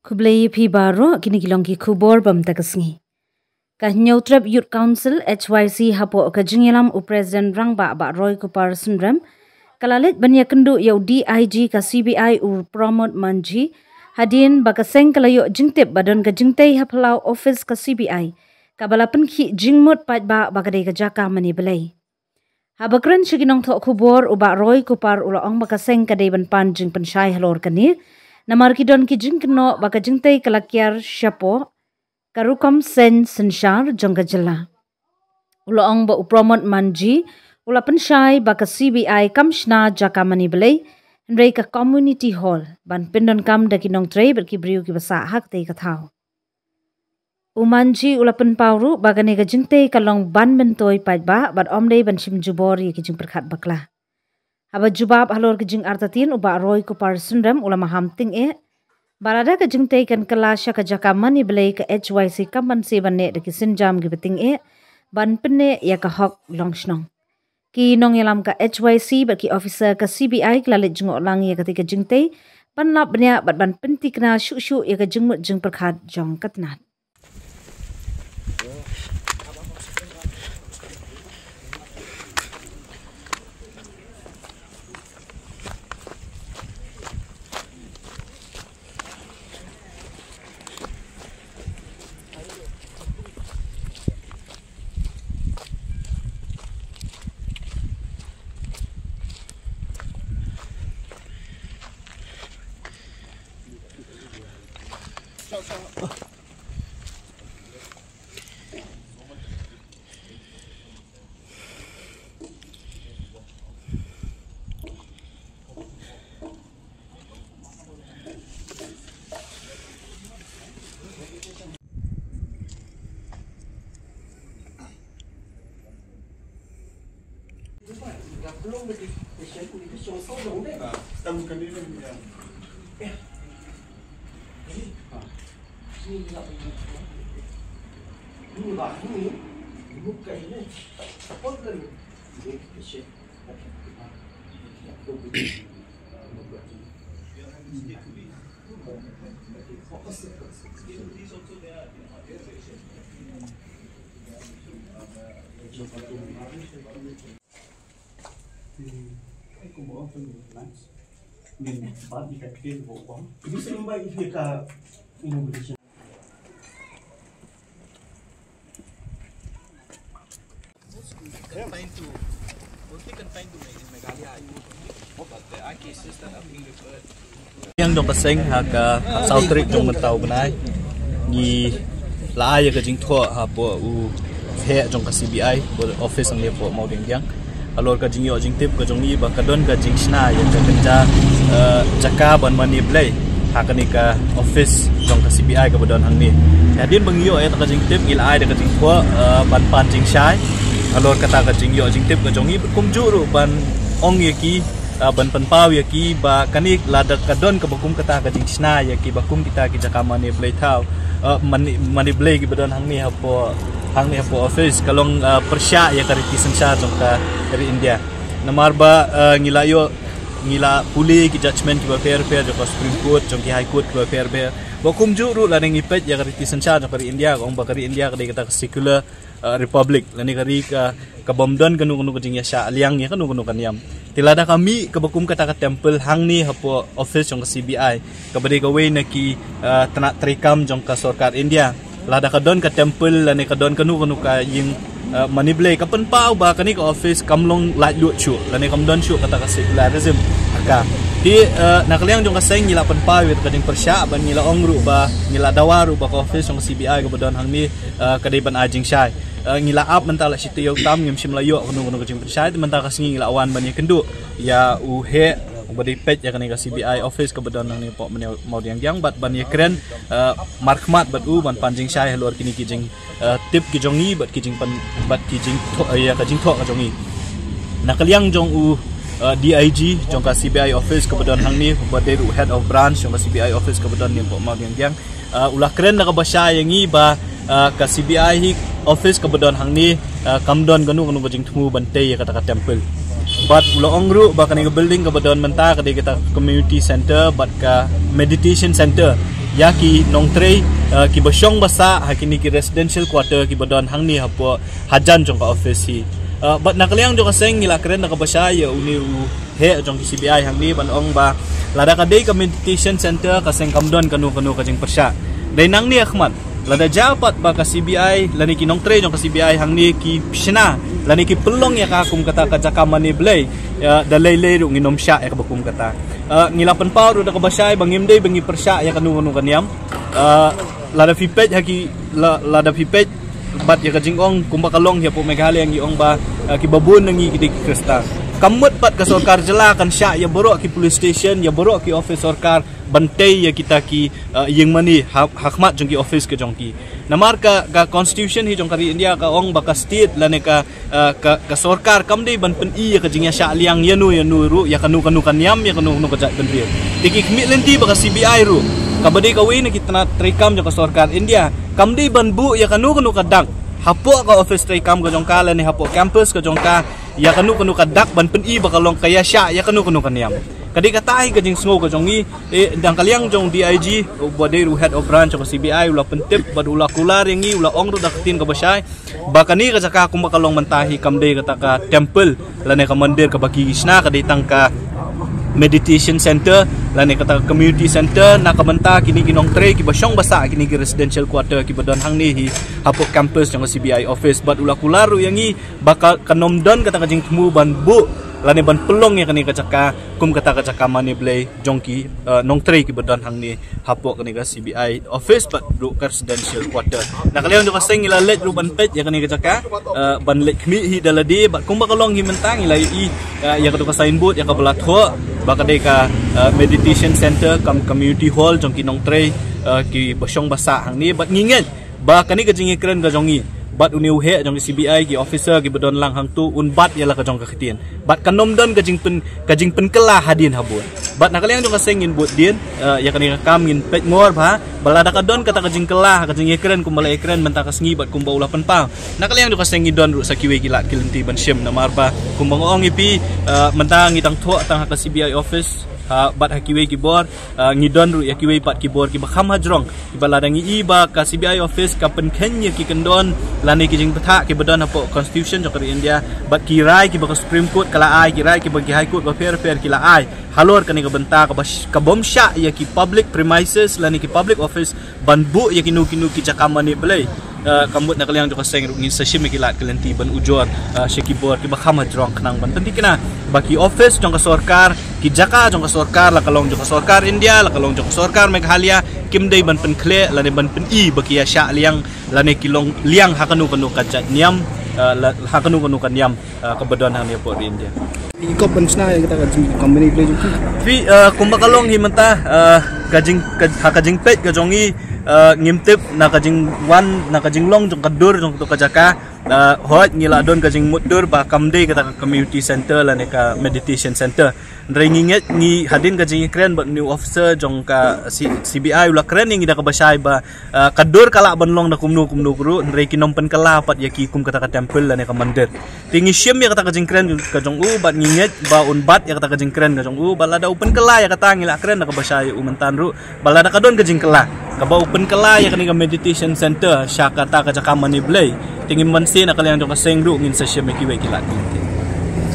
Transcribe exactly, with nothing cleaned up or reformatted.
Khublei phi baroh, kine ki long ki khubor bam ta ka sngi. Ka Hynñiewtrep Youth Council, H Y C, hapoh ka jingïalam u President Rangbah Bah Roy Kupar Synrem, ka la leit ban ïakynduh ïa u D I G ka C B I u Pramod Manjhi, hadien ba ka seng ka la ïoh jingtip ba don ka jingtei ha phyllaw office ka C B I, kaba la pynkhih jingmut paidbah ba ka dei ka jaka mane blei. Haba kren sha ki nongthoh khubor, u Bah Roy Kupar u la ong ba ka seng ka dei ban pan jingpynshai halor kane, namar ki don ki jingkynnoh ba ka jingtei ka la kiar shapoh ka rukom seng synshar jong ka jylla. U la ong ba u Pramod Manjhi u la pynshai ba ka C B I kam shna jaka mane blei, hynrei ka community hall, ban pyndonkam da ki nongtrei bad ki briew kiba sah ha katei ka thaw. U Manjhi u la pynpaw ruh ba kane ka jingtei ka long ban myntoi paidbah bad ym dei ban shim jubor ïa ki jingpyrkhat bakla. Haba jubab halor ki jingartatien, u Bah Roy Kupar Synrem u la maham tyngeh ba lada ka jingtei kan kylla sha ka jaka mane blei, ka H Y C kam banse ban neh da ki sienjam kiba tyngeh ban pynneh ïa ka hok long shnong. Ki nongïalam ka H Y C bad ki officer ka C B I ki la leit jngoh lang ïa katei ka jingtei, ban lap bniah bad ban pyntikna shuh shuh ïa ka jingmut jingpyrkhat jong ka tnat. Yang jong ka seng ha ka khatsaw tarik jong mynta u bnai, ngi la ai ïa ka jingthoh hapoh u heh jong ka C B I, office hangne hapoh Mawdiangdiang. Halor ka jingïoh jingtip ka jong ngi ba ka don ka jingshna ïa ka kynja, eh, jaka ban mane blei ha kane ka office jong ka C B I kaba don hangne. Hadien ba ngi ïoh ïa ka jingtip, ngi la ai da ka jingthoh, eh, ban pan jingshai halor kata ka jingïoh jingtip ka jong ngi, bad kumjuh ruh ban ong ïa ki, ah, ban pynpaw ïa ki ba kane lada ka don kaba kum kata ka jingshna ïa kiba kum kita ki jaka mane blei thaw, ah, mane, mane blei kiba don hangne hapoh, hangne hapoh office, ka long, ah, pyrshah ïa ka riti synshar jong ka ri India. Namar ba, ah, ngi la ïoh, ngi la pule ki judgment kiba pher pher jong ka Supreme Court, jong ki High Court kiba pher pher. Ba kumjuh ruh lada ngi peit ïa ka riti synshar jong ka ri India, ka ong ba ka ri India ka dei kata ka secular, uh, republic, lane ka ri ka, ka bym don kano kano ka jingïashah liang ïa kano kano ka niam. Te lada ka mih kaba kum kata ka temple hangne hapoh office jong ka C B I, kaba dei kawei na ki, uh, tnat treikam jong ka sorkar India, lada ka don ka temple lane ka don kano kano ka ïing, uh, mane blei, ka pynpaw ba kane ka office kam long laitluid shuh lane kam don shuh kata ka secularism ha ka. Te, uh, na ka liang jong ka seng ngi la pynpaw ïa ka jingpyrshah, ba ngi la ong ruh ba, ngi la dawa ruh ba ka office jong ka C B I kaba don hangne, uh, ka dei ban ai jingshai. Uh, ngi la ap mynta la shi taïew tam ngim shym la ïoh kano kano ka jingpynshai, te mynta ka sngi ngi la wan ban ïakynduh ïa u heh uba dei peit ïa kane ka C B I office kaba don hangne hapoh Mawdiangdiang, bad ban ïakren, uh, markhmat bad u ban pan jingshai halor kine ki jing, uh, tip ki jong ngi bad ki jingpan, bad ki jingthoh, uh, ïa ka jingthoh ka jong ngi. Na ka liang jong u, uh, D I G jong ka C B I office kaba don hangne, uba dei ruh head of branch jong ka C B I office kaba don hangne hapoh Mawdiangdiang, uh, u la kren da kaba shai ïa ngi ba, uh, ka C B I hi office kaba don hangne, uh, kam don kano kano ka jingthmu ban tei ïa kata ka temple. Bad u la ong ruh ba kane ka building kaba don mynta ka dei kata ka community center bad ka meditation center. ïa ki nongtrei, uh, kiba shong ba sah ha kine ki residential quarter kiba don hangne hapoh hajan jong ka office hi. Uh, bad na ka liang jong ka seng ngi la kren da kaba shai ïa une u heh jong ki C B I hangne ban ong ba lada ka dei ka meditation center ka seng kam don kano kano ka jingpyrshah. Dei nangne ha khmat lada jia pat ba ka C B I lane ki nongtrei jong ka C B I hangne ki shna lane ki pynlong ïa ka kum kata ka jaka mane blei, uh, da lei lei ruh ngin ym shah ïa kaba kum kata. Uh, ngi la pynpaw ruh da kaba shai ba ngim dei ba ngi pyrshah ïa kano kano ka niam. Uh, lada phi peit ha ki la, lada phi peit bad ïa ka jingong kumba ka long hapoh Meghalaya ngi ong ba, uh, kiba bun na ngi ki dei ki Khristan. Kam mut pat ka sorkar jylla kan shah ïa baroh ki police station, ïa baroh ki office sorkar ban tei ïa kita ki, uh, ïing mane ha, ha khmat jong ki office ka jong ki. Namar ka, ka constitution hi jong ka ri India ka ong ba ka state lane ka, uh, ka, ka sorkar kam dei ban pyni ïa ka jingïashah liang ïano ïano ruh, ïa kano kano ka niam, ïa kano kano ka jaitbynriew. Te ki khmih lynti ba ka C B I ruh kaba dei kawei na ki tnat treikam jong ka sorkar India kam dei ban buh ïa kano kano ka dak hapoh ka office treikam ka jong ka lane hapoh campus ka jong ka, ïa kano kano ka dak ban pyni ba ka long ka ïashah ïa kano kano ka niam. Ka dei kata hi ka jingsngew ka jong ngi, eh, dang ka liang jong D I G, uba dei ruh head of branch jong ka C B I, u la pyntip bad u la kular ïa ngi, u la ong ruh da ka ktien kaba shai ba kane ka jaka kumba ka long mynta hi kam dei kata ka temple lane ka mandir kaba ki shna, ka dei tang ka meditation center lane kata ka community center na ka bynta kine ki nongtrei kiba shong ba sah kine ki residential quarter kiba don hangne hi hapoh campus jong ka C B I office. Bad u la kular ruh ïa ngi ba ka, kan ym don kata ka jingthmu ban buh lane ban pynlong ïa kane ka jaka kum kata ka jaka mane blei jong ki, uh, nongtrei kiba don hangne hapoh kane ka C B I office bad ruh ka residential quarter. Na ka liang jong ka seng ngi la leit ruh ban peit ïa kane ka jaka, uh, ban leit khmih hi da lade bad kumba ka long hi mynta ngi la ïohi, uh, ïa kato ka signboard ïa kaba la thoh ba ka dei ka, uh, meditation center cum community hall jong ki nongtrei, uh, kiba shong ba sah hangne. Bad ngi ngeit ba kane ka jingïakren ka jong ngi bad une u heh jong ka C B I, ki officer kiba don lang hangto un bat ïa la ka jong ka ktien. Bad kan ym don ka jingpyn, ka jingpynkylla hadien habud. Bad na ka liang jong ka seng ngin bud dien, eh, ïa kane ka kam ngin peit ngor bha ba lada ka don kata ka jingkylla ha ka jingïakren kumba la ïakren mynta ka sngi bad kumba u la pynpaw. Na ka liang jong ka seng ngi don ruh sa kiwei ki lad ki lynti ban shim namar ba kumba nga ong ïa phi, eh, mynta ngi dang thoh tang ha ka C B I office, ha, bad ha kiwei ki bor, ah, ngi don ruh ïa kiwei pat ki bor kiba kham hajrong kiba lada ngi i ba ka C B I office ka pynkheiñ ïa ki kyndon lane ki jingbthah kiba don hapoh constitution jong ka ri India bad ki rai kiba ka Supreme Court ka la ai, ki rai kiba ki High Court bapher bapher ki la ai halor kane ka bynta kaba sh-, ka bym shah ïa ki public premises lane ki public office ban buh ïa kino kino ki jaka mane blei. Eh, ka mut na ka liang jong ka seng ruh ngin sa shim ïa ki lad ki lynti ban ujor, eh, sha ki bor kiba kham hajrong khnang ban pynthikna ba ki office jong ka sorkar, ki jaka jong ka sorkar, la ka long jong ka sorkar India, la ka long jong ka sorkar Meghalaya, kim dei ban pynkhleh lane ban pyni ba ki ïashah liang lane ki long liang ha kano kano ka jait niam, eh, la, ha kano kano ka niam, eh, kaba don hangne hapoh ri India. Ki kop ban shna ïa kata ka jing company blei jong ki. Phi, eh, kumba ka long hi mynta, eh, ka jing, ka, ha ka jingpeit ka jong ngi, eh, ngim tip na ka jingwan, na ka jinglong jong ka dur jong kato ka jaka. Eh, hooid ngi la don ka jingmutdur ba kam dei kata ka community center lane ka meditation center. Hynrei ngi ngeit ngi hadien ka jingïakren bad une u officer jong ka C-, C B I u la kren ïa ngi da kaba shai ba, ah, ka dur ka lah ban long da kumno kumno ruh, hynrei kin ym pynkylla pat ïa ki kum kata ka temple lane ka mandir. Te ngi shim ïa kata ka jingkren ka jong u bad ngi ngeit ba un bat ïa kata ka jingkren ka jong u, bad lada u pynkylla ïa kata ngi la kren da kaba shai ïa u mynta ruh, bad lada ka don ka jingkylla kaba u pynkylla ïa kane ka meditation center sha kata ka jaka mane blei, te ngim banse na ka liang jong ka seng ruh ngin sa shim ïa kiwei ki lad ki lynti.